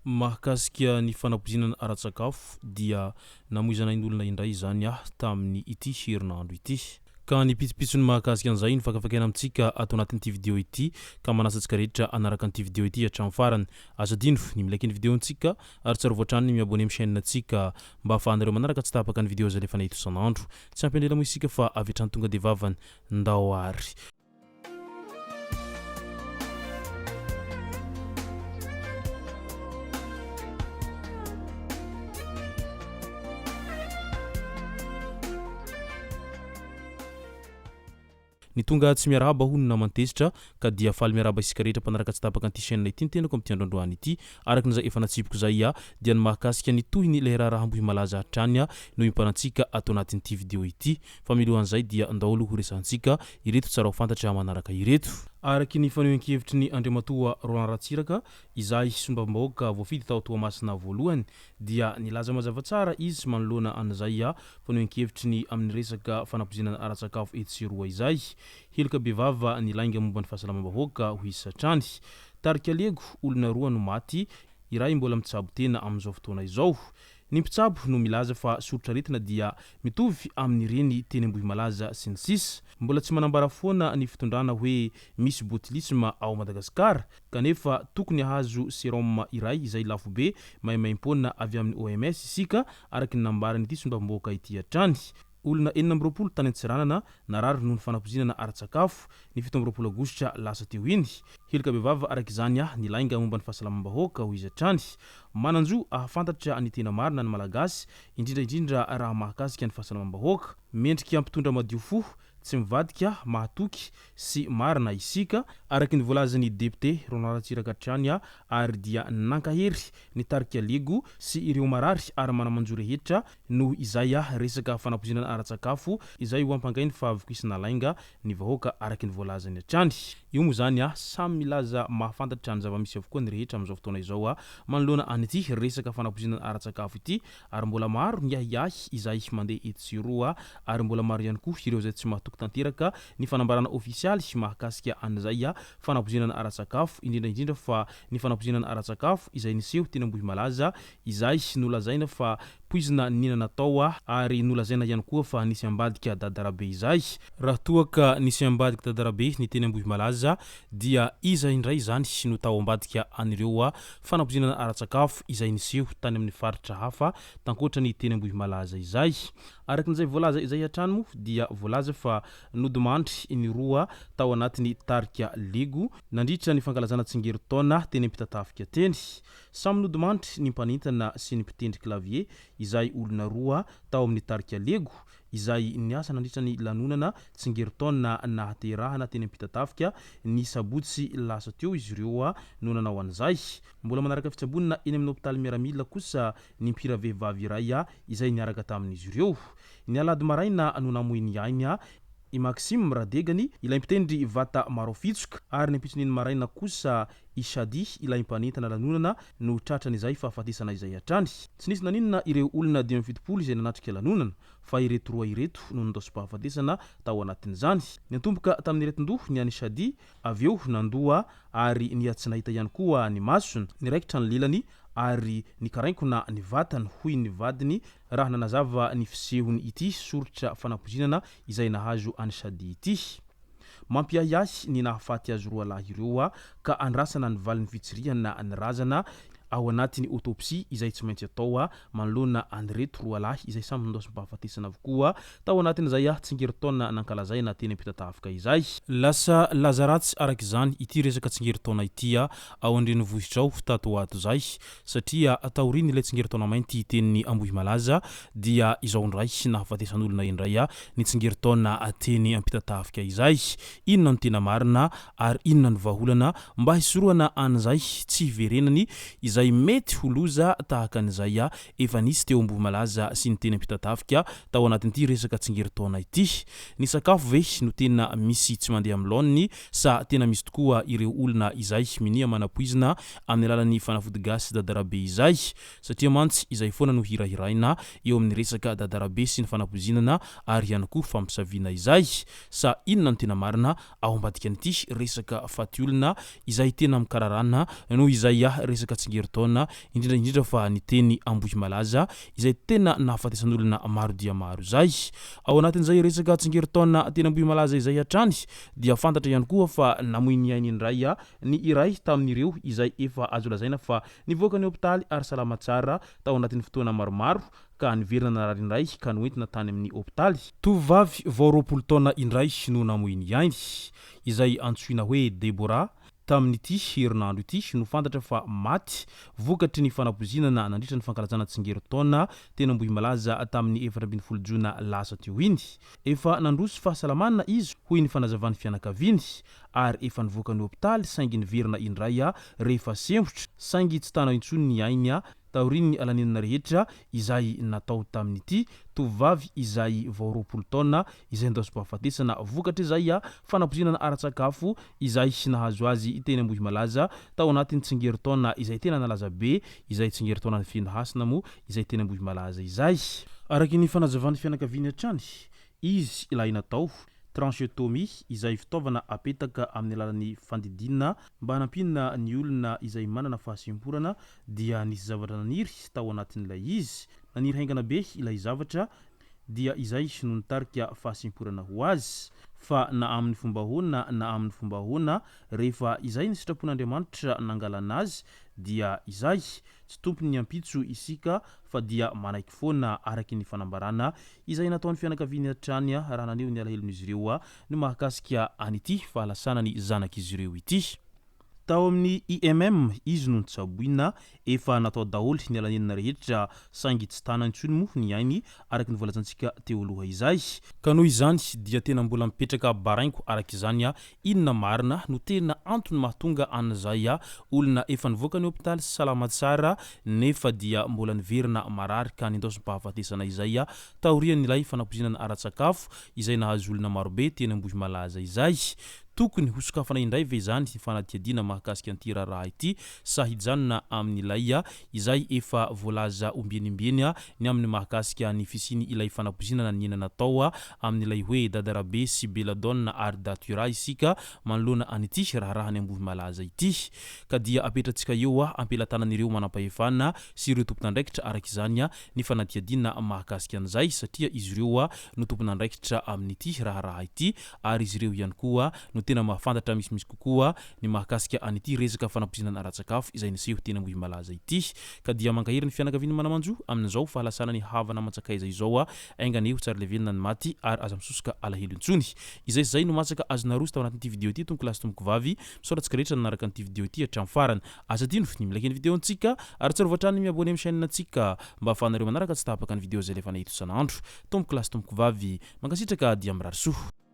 Mahakasika ny fanapoizinana ara-tsakafo dia namoizana ain'olona indray izany aho tamin'ny ity herinandro ity. Ka ny pitsopitsony mahakasika an'izay no fakafakaina amintsika ato anatin'ity video ity ka manasa antsika rehetra hanaraka an'ity video ity hatramin'ny farany. Aza adino ny mi-like ny video-ntsika ary tsarovy hatrany ny mi-abonner amin'ny chaîne-ntsika mba ahafahanareo manaraka tsy tapaka ny video izay alefanay eto isan'andro. Tsy ampy andrela moa isika fa avy hatrany tonga dia vavany. Ndao ary. Ny tonga tsy miarahaba hono naman-tezitra ka dia faly miarahaba isika rehetra mpanaraka tsy tapaka an'ity chaîne ity ny tenako amin'ity andro androany ity. Araka ny izay efa natsipiko izay dia ny mahakasika ny tohiny ilay raharaha Ambohimalaza hatrany no hiomparantsika ato anatin'ity vidéo ity. Fa milohan'izay dia ndao aloha ho resahantsika ireto tsara ho fantatra manaraka ireto. Araky ny fanehoan-kevitry ny Andriamatoa Roland Ratsiraka izay solombavambahoaka voafidy tao Toamasina voalohany dia nilaza mazava tsara izy manoloana an'izay fanehoan-kevitry ny amin'ny resaka fanapoizinana ara-tsakafo etsy sy eroa izay. Heloka bevava ny lainga momba ny fahasalamam-bahoaka hoy izy hatrany. Tarika Lego, olona roa no maty, iray mbola mitsabo tena amin'izao fotoana izao. Ny mpitsabo no milaza fa soritr'aretina dia mitovy amin'ireny teny Ambohimalaza sy ny sisa. Mbola tsy manambara foana ny fitondrana hoe misy botulisme ao Madagasikara kanefa tokony hahazo serum iray izay lafo be maimaimpoana avy amin'ny OMS isika araka ny nambaran'ity solombavambahoaka ity hatrany. Olona 26 tany Antsiranana narary noho ny fanapoizinana ara-tsakafo ny 27 aogositra lasa teo iny. Heloka bevava araka izany ny lainga momba ny fahasalamam-bahoaka, hoy izy hatrany. Manan-jo hahafantatra ny tena marina ny Malagasy, indrindra indrindra raha mahakasika ny fahasalamam-bahoaka. Mendrika mpitondra madio fo, tsy mivadika, mahatoky sy marina isika, araka ny voalazan'ny depiote Ronald Ratsiraka hatrany ary dia nankahery ny tarika Lego sy ireo marary ary mana-manjo rehetra Noho izay resaka fanapoizinana ara-tsakafo izay ho ampangainy fa vokisina lainga ny vahoaka araka ny voalazany hatrany. Io moa izany samy milaza mahafantatra ny zava-misy avokoa ny rehetra amin'izao fotoana izao manoloana an'ity resaka fanapoizinana ara-tsakafo ity ary mbola maro ny ahiahy izay mandeha etsy sy eroa ary mbola maro ihany koa ireo izay tsy mahatoky tanteraka ny fanambarana ofisialy mahakasika an'izay fanapoizinana ara-tsakafo indrindra indrindra fa ny fanapoizinana ara-tsakafo izay niseho teny Ambohimalaza izay nolazaina fa poizina nihinana tao ary nolazaina ihany koa fa nisy ambadika Dadarabe izay. Raha toa ka nisy ambadika Dadarabe ny teny Ambohimalaza dia iza indray izany no tao ambadika an'ireo fanapoizinana ara-tsakafo izay niseho tany amin'ny faritra hafa tankoatra ny teny Ambohimalaza izay? Araka izay voalaza izay hatrany moa dia voalaza fa nodimandry ny roa tao anatin'ny tarika Lego nandritra ny fankalazana tsingerin-taona teny Ampitatafika teny. Samy nodimandry ny mpanentana sy ny mpitendry clavier izay olona roa tao amin'ny tarika Lego izay niasa nandritra ny lanonana tsingerin-taona nahaterahana teny Ampitatafika ny sabotsy lasa teo izy ireo no nanao an'izay. Mbola manaraka fitsaboana eny amin'ny hopitaly miaramila kosa ny mpihira vehivavy iray izay niaraka tamin'izy ireo. Ny alahady maraina no namoy ny ainy i Maxime Radegany, ilay mpitendry vata maroafitsoka, ary ny ampitson'iny maraina kosa i Shadi, ilay mpanentana lanonana, no tratran'izay fahafatesana izay hatrany. Tsy nisy naninona ireo olona 75 izay nanatrika lanonana, fa ireto roa ireto no nindaosim-pahafatesana tao anatin'izany. Niantomboka tamin'ny aretin-doha ny an'i Shadi, avy eo nandoa ary niha tsy nahita ihany koa ny masony, niraikitra ny lelany ary nikarainkona ny vatany, hoy ny vadiny raha nanazava ny fisehony ity soritra fanapoizinana izay nahazo an'i Shadi ity. Mampiahiahy ny nahafaty azy roa lahy ireo ka andrasana ny valin'ny fitsirihana ny razana ao anatin'ny autopsie izay tsy maintsy atao manoloana an'ireto roa lahy izay samy nindaosim-pahafatesana avokoa tao anatin'izay tsingerin-taona nankalazaina teny Ampitatafika izay. Lasa laza ratsy araka izany ity resaka tsingerin-taona ity ao an-drenivohitra ao tato ho ato izay satria taorian'ilay tsingerin-taona mainty teny Ambohimalaza dia izao indray nahafatesan'olona indray ny tsingerin-taona teny Ampitatafika izay. Inona no tena marina ary inona no vahaolana mba hisorohana an'izay tsy hiverenany izay mety ho loza tahaka an'izay efa nisy teo Ambohimalaza sy ny teny Ampitatafika tao anatin'ity resaka tsingerin-taona ity? Ny sakafo ve no tena misy tsy mandeha amin'ny laoniny sa tena misy tokoa ireo olona izay minia manapoizina amin'ny alalan'ny fanafody gasy dadarabe izay? Satria mantsy izay foana no hirahiraina eo amin'ny resaka dadarabe sy ny fanapoizinana ary ihany koa fampisaviana izay. Sa inona no tena marina ao ambadikan'ity resaka faty olona izay tena mikararana noho izay resaka tsingerin-taona? tsingerin-taona, indrindra indrindra fa ny teny Ambohimalaza izay tena nahafatesan'olona maro dia maro izay. Ao anatin'izay resaka tsingerin-taona teny Ambohimalaza izay hatrany dia fantatra ihany koa fa namoy ny ainy indray ny iray tamin'ireo izay efa azo lazaina fa nivoaka ny hopitaly ary salama tsara tao anatin'ny fotoana maromaro ka niverina narary indray ka noentina tany amin'ny hopitaly. Tovovavy vao 20 taona indray no namoy ny ainy, izay antsoina hoe Deborah, tamin'ity herinandro ity no fantatra fa maty vokatry ny fanapoizinana nandritra ny fankalazana tsingerin-taona teny Ambohimalaza tamin'ny 14 jona lasa teo iny. Efa nandroso fahasalamana izy hoy ny fanazavan'ny fianakaviany ary efa nivoaka ny hopitaly saingy niverina indray rehefa sempotra saingy tsy tana intsony ny ainy taorian'ny alanenana rehetra izay natao tamin'ity tovovavy izay vao 20 taona izay nindaosim-pahafatesana vokatr'izay fanapoizinana ara-tsakafo izay nahazo azy teny Ambohimalaza tao anatin'ny tsingerin-taona izay tena nalaza be izay tsingerin-taonan'i Feno Hasina moa izay teny Ambohimalaza izay. Araka ny fanazavan'ny fianakaviany hatrany, izy ilay natao tranchectomie izay fitaovana apetaka amin'ny alalan'ny fandidiana mba hanampiana ny olona izay manana fahasemporana dia nisy zavatra naniry tao anatin'ilay izy. Naniry haingana be ilay zavatra dia izay no nitarika fahasemporana ho azy. Fa na amin'ny fomba ahoana na amin'ny fomba ahoana, rehefa izay ny sitrapon'Andriamanitra nangalana azy dia izay. Tsy tompon'ny ampitso isika fa dia manaiky foana araky ny fanambarana izay nataon'ny fianakaviany hatrany raha naneho ny alahelon'izy ireo ny mahakasika an'ity fahalasanany zanak'izy ireo ity. Tao amin'ny IMM izy no notsaboina, efa natao daholo ny alanenina rehetra saingy tsy tana intsony moa ny ainy araka ny voalazantsika teo aloha izay. Ka noho izany dia tena mbola mipetraka baraingo araka izany inona marina no tena antony mahatonga an'izay olona efa nivoaka ny hopitaly salama tsara nefa dia mbola niverina marary ka nindaosim-pahafatesana izay taorian'ilay fanapoizinana ara-tsakafo izay nahazo olona marobe teny Ambohimalaza izay. Tokony hosokafana indray ve izany ny fanadihadiana mahakasika an'ity raharaha ity sa hijanona amin'ilay izay efa voalaza ombieny ombieny ny amin'ny mahakasika ny fisiany ilay fanapoizinana niaina natao amin'ilay hoe Dadarabe sy Belladonna ary Datura isika manoloana an'ity raharahan'i Ambohimalaza ity? Ka dia apetratsika eo am-pelatanan'ireo manampahefana sy ireo tompon'andraikitra araka izany ny fanadihadiana mahakasika an'izay satria izy ireo no tompon'andraikitra amin'ity raharaha ity ary izy ireo ihany koa no tena mahafantatra misimisy kokoa ny mahakasika an'ity resaka fanapoizinana ara-tsakafo izay niseho teny Ambohimalaza ity. Ka dia mankahery ny fianakavian'ny mana-manjo amin'izao fahalasana ny havana aman-tsakaiza izao enga anie ho tsara levenina ny maty ary aza misosoka alahelo intsony. Izay sy izay no masaka azo naroso tao anatin'ity video ity tompoko lahy sy tompoko vavy. Misaotra antsika rehetra nanaraka an'ity video ity hatramin'ny farany. Aza adino ny mi-like ny video ntsika ary tsarovy hatrany ny mi-abonner amin'ny chaîne ntsika mba ahafahanareo manaraka tsy tapaka ny video izay alefanay eto isan'andro. Tompoko lahy sy tompoko vavy, mankasitraka dia mirary soa.